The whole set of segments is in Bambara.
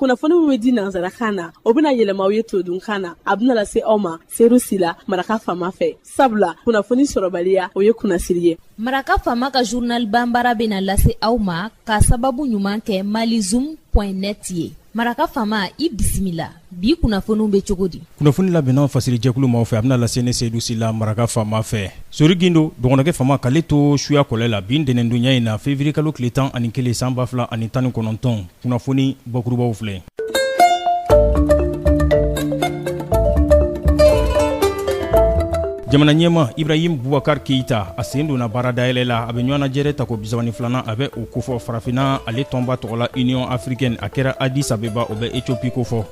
Kunnafoni min bɛ di nansarakan na, o bɛna yɛlɛma aw ye todunkan na. A bɛna lase aw ma Seyidu Sila, Maraka Faama fɛ. Sabula kunnafoni sɔrɔbaliya, o ye kunnasiri ye. Maraka Faama ka journal banbara bɛna lase aw ma ka sababu ɲuman kɛ malizoom.net ye. Maraka Faama, i bisimila. Bi kunnafoniw bɛ cogo di? Kunnafoni labɛnna fasirijɛkulu maaw fɛ, a bɛna lase ne Seyidu Sila, Maraka Faama fɛ. Sori Gindo dɔgɔnɔkɛ faama k'ale to suya kɔlɛ la bi ntɛnɛndonya in na, février kalo tile 11 san 2019. Kunnafoni bakurubaw filɛ. Jamana ɲɛmaa Ibrahim Boubacar Keita, a sen donna baara dayɛlɛ la. A bɛ ɲɔgɔnnajɛrɛ tako 32nan, a bɛ o kofɔ farafinna ale tɔnba tɔgɔ la Union africaine. A kɛra Addis Abeba, o bɛ Ethiopie kofɔ.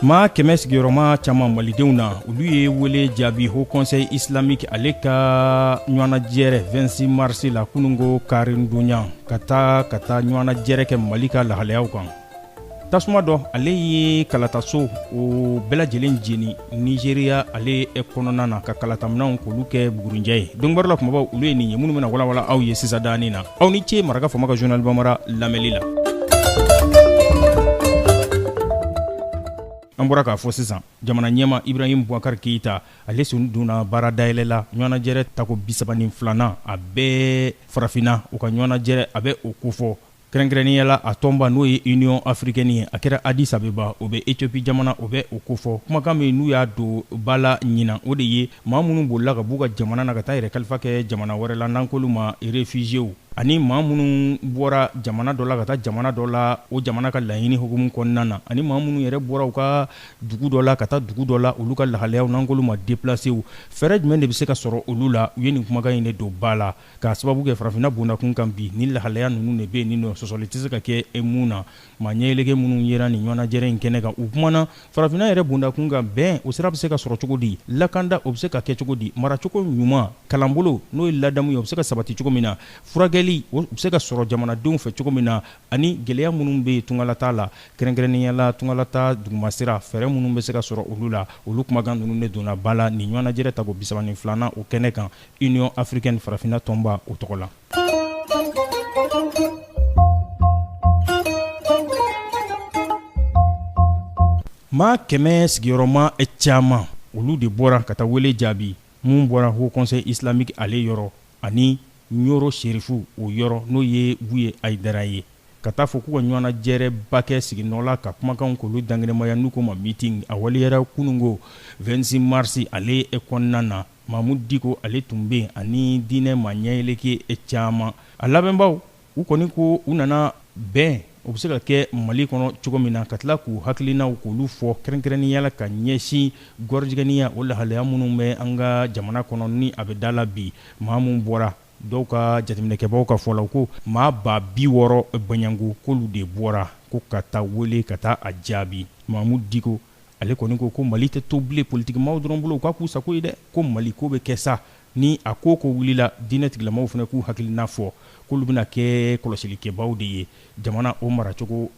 Maa kɛmɛ sigiyɔrɔma caman malidenw na, olu ye wele jaabi Haut Conseil islamique ale ka ɲɔgɔnnajɛrɛ 26 mars la kununko karindonya, ka taa ɲɔgɔnnajɛrɛ kɛ Mali ka lahalayaw kan. Tasuma dɔ, ale ye kalataso o bɛɛ lajɛlen jeni Nizeriya ale kɔnɔna na, ka kalataminɛnw k'olu kɛ bugurinjɛ ye. Donkibaru la kumabaw, olu ye nin ye minnu bɛna walawala aw ye sisan daani na. Aw ni ce Maraka Faama ka journal bambara lamɛnli la. An bɔra k'a fɔ sisan, jamana ɲɛmaa Ibrahim Boubacar Keita, ale sen donna baara dayɛlɛ la ɲɔgɔnnajɛrɛ tako 32nan, a bɛɛ farafinna u ka ɲɔgɔnnajɛrɛ, a bɛ o kofɔ kɛrɛnkɛrɛnnenya la a tɔnba, n'o ye Union africaine ye. A kɛra Addis Abeba, o bɛ Ethiopie jamana, o bɛ o kofɔ. Kumakan min n'u y'a don ba la ɲinan, o de ye maa minnu bolila ka b'u ka jamana na ka taa yɛrɛ kalifa kɛ jamana wɛrɛ la, n'an k'olu ma réfugiés, ani maa minnu bɔra jamana dɔ la ka taa jamana dɔ la o jamana ka laɲini hukumu kɔnɔna na, ani maa minnu yɛrɛ bɔra u ka dugu dɔ la ka taa dugu dɔ la, olu ka lahalayaw, n'an k'olu ma déplacés, fɛɛrɛ jumɛn de bɛ se ka sɔrɔ olu la? U ye nin kumakan in de don ba la k'a sababu kɛ farafinna bondakun kan bi ni lahalaya ninnu de bɛ yen nin nɔ, sɔsɔli tɛ se ka kɛ mun na. Maa ɲɛyɛlɛkɛ minnu yera nin ɲɔgɔnnajɛrɛ in kɛnɛ kan, u kumana farafinna yɛrɛ bondakun kan, bɛn o sira bɛ se ka sɔrɔ cogo di, lakanda o bɛ se ka kɛ cogo di, maracogo ɲuman, kalanbolo n'o ye ladamu ye, o bɛ se ka sabati cogo min na, furakɛli o bɛ se ka sɔrɔ jamanadenw fɛ cogo min na, ani gɛlɛya minnu bɛ yen tungalata la, kɛrɛnkɛrɛnnenya la tungalata dugumasira, fɛɛrɛ minnu bɛ se ka sɔrɔ olu la. Olu kumakan ninnu de donna ba la nin ɲɔgɔnnajɛrɛ tako 32nan o kɛnɛ kan, Union africaine farafinna tɔnba o tɔgɔ la. Maa kɛmɛ sigiyɔrɔma caman, olu de bɔra ka taa wele jaabi mun bɔra Haut Conseil islamique ale yɔrɔ ani Ɲoro Serifu o yɔrɔ, n'o ye Buye Ayidara ye, ka taa fɔ k'u ka ɲɔgɔnnajɛrɛba kɛ siginɔ la ka kumakan k'olu dankɛnɛmaya, n'u ko ma meeting. A waleyara kununko 26 mars ale kɔnɔna na. Mamudu Diko, ale tun bɛ yen, ani diinɛ maa ɲɛyɛlɛke caman. A labɛnbaw, u kɔni ko u nana bɛn o bɛ se ka kɛ Mali kɔnɔ cogo min na, ka tila k'u hakilinaw k'olu fɔ, kɛrɛnkɛrɛnnenya la ka ɲɛsin gɔrɔjigɛniya o lahalaya minnu bɛ an ka jamana kɔnɔ ni a bɛ da la bi. Maa min bɔra, dɔw ka jateminɛkɛbaw ka fɔ la, ko maa 60 000 baɲango, k'olu de bɔra ko ka taa wele ka taa a jaabi. Mamudu Diko, ale kɔni ko ko Mali tɛ to bilen politikimaaw dɔrɔn bolo, u k'a k'u sago ye dɛ, ko Mali ko bɛ kɛ sa ni a ko ko wulila, diinɛ tigilamaaw fana k'u hakilina fɔ, k'olu bɛna kɛ kɔlɔsilikɛbaw de ye jamana o maracogo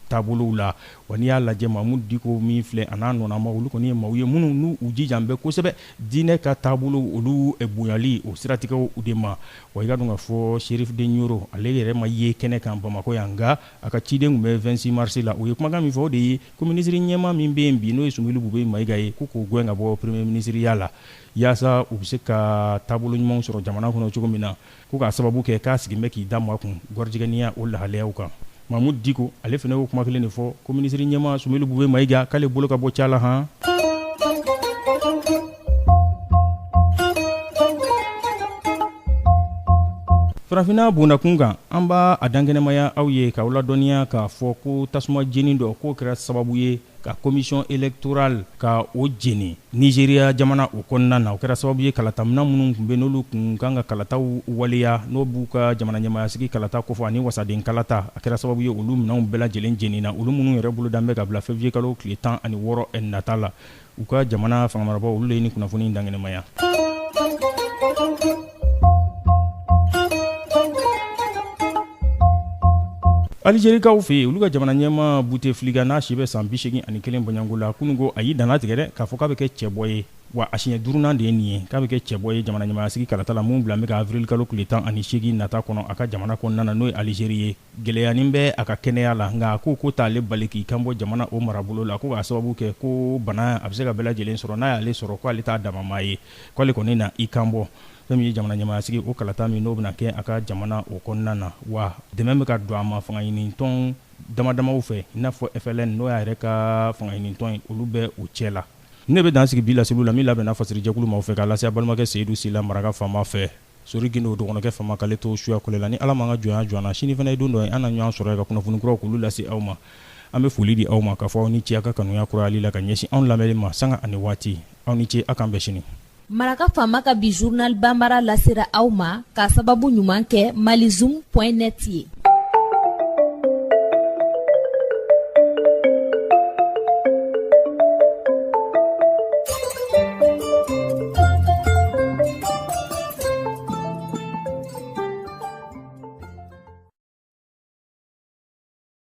taabolow la. Wa n'i y'a lajɛ, Mamudu Diko min filɛ, a n'a nɔnama, olu kɔni ye maaw ye minnu n'u u jijan bɛ kosɛbɛ diinɛ ka taabolo olu bonyali o siratigɛw de ma. Wa i ka dɔn k'a fɔ Chérif de Ɲoro, ale yɛrɛ ma ye kɛnɛ kan Bamakɔ yan, nka a ka ciden tun bɛ 26 mars la. U ye kumakan min fɔ, o de ye ko minisiri ɲɛmaa min bɛ yen bi, n'o ye Soumeylou Boubèye Maïga ye, ko k'o gɛn ka bɔ premier ministre la, yaasa u bɛ se ka taabolo ɲumanw sɔrɔ jamana kɔnɔ cogo min na, ko k'a sababu kɛ k'a sigi bɛ k'i da maa kun gɔrɔjigɛniya o lahalayaw kan. Mamudu Diko, ale fana y'o kuma kelen de fɔ, ko minisiri ɲɛmaa Soumeylou Boubèye Maïga, k'ale bolo ka bɔ ca la han. Farafinna bondakun kan, an b'a a dankɛnɛmaya aw ye k'aw ladɔnniya k'a fɔ ko tasuma jeni dɔ k'o kɛra sababu ye ka commission électorale ka o jeni Nizeriya jamana o kɔnɔna na. O kɛra sababu ye kalataminɛn minnu tun bɛ, n'olu tun kan ka kalataw waleya, n'o b'u ka jamana ɲɛmaayasigi kalata kofɔ ani wasaden kalata, a kɛra sababu ye olu minɛnw bɛɛ lajɛlen jenina, olu minnu yɛrɛ boloda bɛ ka bila février kalo tile 16 nata la. U ka jamana fangamarabaaw, olu de ye nin kunnafoni in dankɛnɛmaya. Alizerikaw fɛ yen, olu ka jamana ɲɛmaa Buteflika, n'a si bɛ san 81 bɔɲɔgɔnko la, kunun ko a y'i dannatigɛ dɛ k'a fɔ k'a bɛ kɛ cɛbɔ ye. Wa a siɲɛ duurunan de ye nin ye k'a bɛ kɛ cɛbɔ ye jamana ɲɛmaayasigi kalata la mun bila bɛ ka avril kalo tile 18 nata kɔnɔ a ka jamana kɔnɔna na, n'o ye Alizeri ye. Gɛlɛyanin bɛ a ka kɛnɛya la, nka a ko t'ale bali k'i kanbɔ jamana o marabolo la, ko k'a sababu kɛ ko bana a bɛ se ka bɛɛ lajɛlen sɔrɔ, n'a y'ale sɔrɔ ko ale t'a damamaa ye, k'ale kɔni na i kanbɔ. Fɛn min ye jamana ɲɛmaayasigi o kalata min n'o bɛna kɛ a ka jamana o kɔnɔna na, wa dɛmɛ bɛ ka don a ma fangaɲinitɔn damadamaw fɛ, i n'a fɔ FLN, n'o y'a yɛrɛ ka fangaɲinitɔn ye, olu bɛ o cɛ la. Ne bɛ dan sigi bi laseliw la min labɛnna fasirijɛkulu maaw fɛ k'a lase a balimakɛ Seyidu Sila maraka faama fɛ. Sori Gindo dɔgɔnɔkɛ faama k'ale to suya kɔlɛ la. Ni Ala m'an ka jɔnya jɔ an na, sini fana ye don dɔ ye an na ɲɔgɔn sɔrɔ yen ka kunnafoni kuraw k'olu lase aw ma. An bɛ foli di aw ma k'a fɔ aw ni ce aw ka kanuya kurayali la ka ɲɛsin anw lamɛnni ma sanga ani waati. Aw ni ce, aw k'an bɛn sini. Maraka faama ka bi journal banbara lasera aw ma k'a sababu ɲuman kɛ malizoom point net ye.